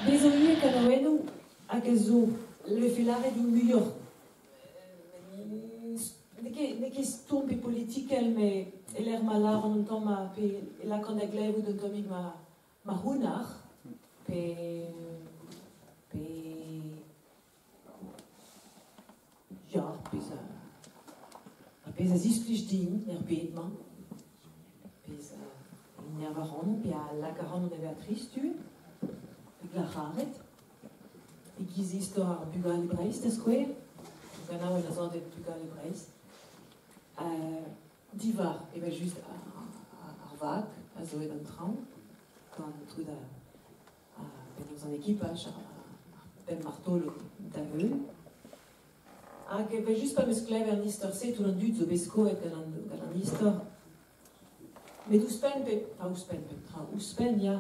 Bez zo ivez kanaouennoù hag a zo vefe lâret int muioc'h n'eo ket stourm pe politikel met e-lec'h ma lâran un tamm pe e lakaan da glevout un tammig ma c'hounnar pe pe ya ar pezh a ar pezh a zisplij din er bed-mañ pezh a enerv ac'hanon pe a lak ac'hanon da vezañ trist ivez pe glac'haret e-giz istor ar bugale Breizh da skouer ganaouenn a zanvet Bugale Breizh diwar evel-just ar vag a zo aet an traoñ gant tout penaos an ekipaj ar pemp martolod da heul. Hag evel-just pa 'm eus klevet an istor-se, tout an dud zo bet skoet gant an istor. Met ouzhpenn pep, enfin ouzhpenn pep tra, ouzhpenn ya,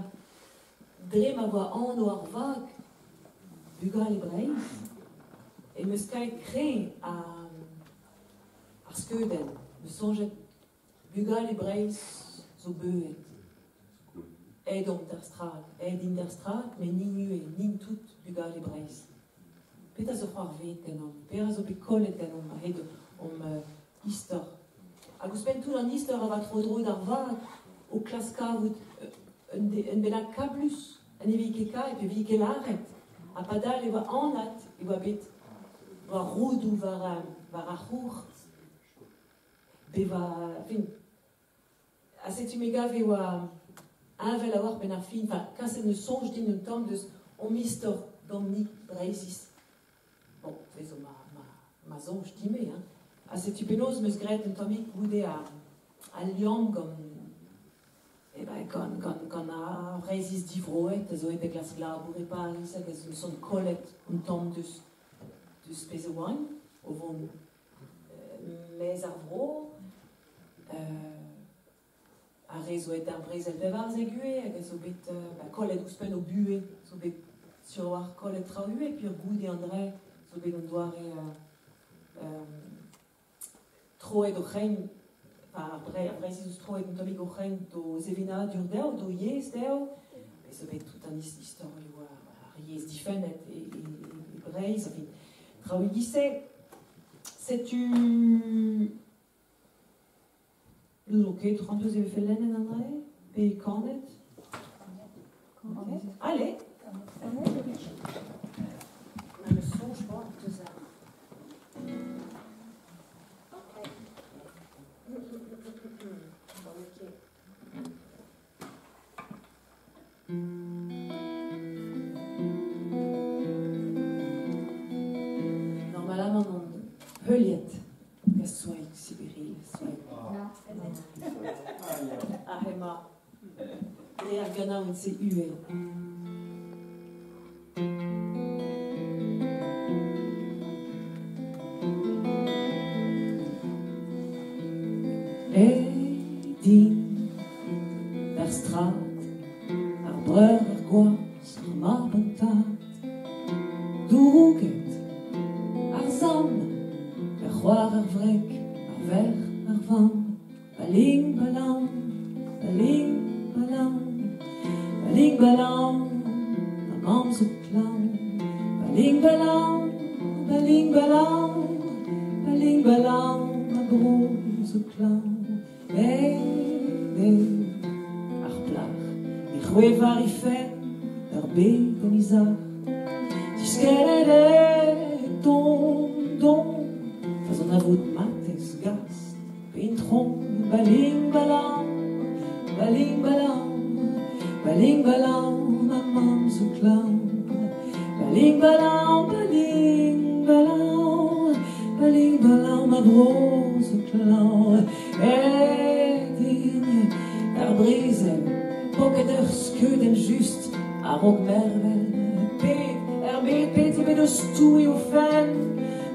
dre ma oa anv ar vag Bugale Breizh, em eus kaet kreñv ar skeudenn. 'm eus soñjet Bugale Breizh zo beuet. Aet omp d'ar strad, aet int d'ar strad, met nin ivez, nin tout bugale Breizh. Petra zo c'hoarvezet ganeomp? Petra zo bet kollet ganeomp a-hed hom istor? Hag ouzhpenn tout an istor a oa tro-dro d'ar vag o klask kavout un bennak kablus ha ne vije ket kavet, ne vije ket lâret. Ha padal e oa anat e oa bet war roudoù war ar c'houc'h. Bevañ, enfin, ha setu me gav e oa heñvel a-walc'h benn ar fin, enfin, kaset 'neus soñj din un tamm deus hom istor gant-ni, Breizhiz. Bon, se zo ma soñj din-me, hein. Ha setu penaos 'm eus graet un tammig goude al liamm gant eh ben, gant ar Vreizhiz divroet a zo aet da glask labour e Pariz hag a zo son kollet un tamm deus pezh e oant o vont maez ar vro, ar re zo aet d'ar brezel 14 ivez hag a zo bet kollet ouzhpenn o buhez, zo bet sur a-walc'h kollet traoù ivez, peogwir goude an dra zo bet un doare troet o c'hein, enfin ar Breizhiz o deus troet un tammig o c'hein d'o sevenadur dezho, d'o yezh dezho, bez zo bet tout an istorioù ar yezh difennet e Breizh, enfin traoù e-giz-se. Setu n'ouzon ket, c'hoant eus e vefe lennet an dra-se pe kanet? Allez! Ma soñj mat deus ar. Normalamant on heuliet gant Soaig Sibiril. Soaig. Ah, emañ dre ar ganaouenn-se uhel. Aet int d'ar strad, ar breur ar gwaz, ar mab an tad. Douget ar samm, ar c'hoar ar wreg, ar verc'h ar vamm. Baling balan, baling balan, baling balan, ma mamm zo klañv. Baling balan, baling balan, baling balan, ma bro zo klañv. Aet eo ar plac'h, he c'hwef war he fenn, ur bed en he sac'h. Diskennet eo don don, façon a vout matezh gast. Intron baling balan, baling balan, baling balan, ma mamm zo klañv. Baling balan, baling balan, baling balan, ma bro zo klañv. Aet int d'ar brezel, poket ur skeudenn just a-raok mervel. Pet er bed, pet zo bet o stouiñ o fenn.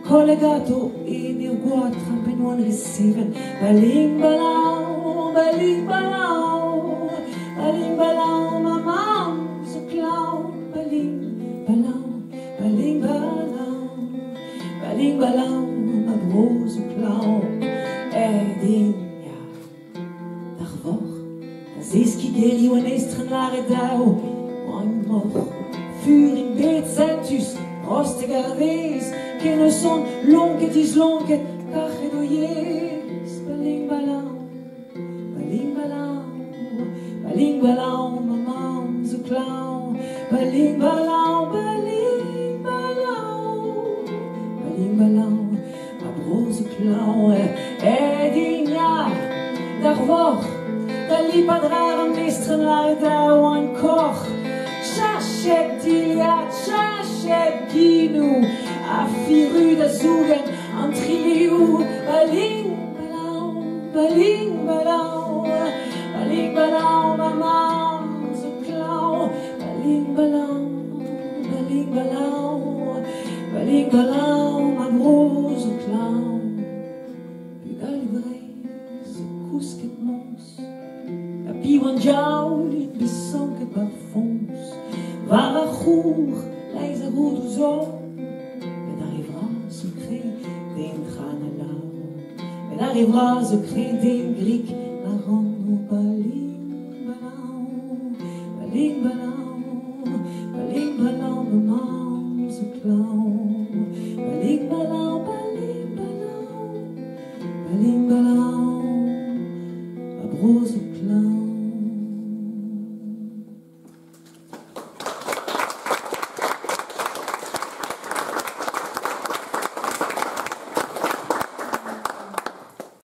Kollet ganto ene o gwad tra p'en oant resevet. Baling balan, baling balan, baling balan, ma mamm zo klañv. Baling balan, baling balan, baling balan, ma bro zo klañv. Aet int, ya, d'ar vorc'h da zeskiñ gerioù an estren lâret dezho. Oant moc'h fur. Kostek ar vez, ken eus son lonket dislonket, kac'het o yezh. Baling balañ, baling balañ, baling balañ, ma mamm zo klañv. Baling balañ, baling balañ, baling balañ, ma bro zo klañv. Aet int yar d'ar vorc'h, da lipat rar an mestr lâret da oan koc'h. Chachet dilhad, chachet ginoù, ha firu da zougen an triliv. Baling balañ, baling balañ, baling balañ, ma mamm zo klañv. Baling balañ, baling balañ, baling balañ, ma bro zo klañv. Bugale Breizh zo kousket moñs, ha piv an diaoul int bet sanket ba'r foñs. War ar c'hour, leizh a roudoù zo, met ar re vras zo kreñv, den tra na lâro. Met ar re vras zo kreñv, den grik na ranno. Baling balañ, baling balañ, baling balañ, ma mamm zo klañv.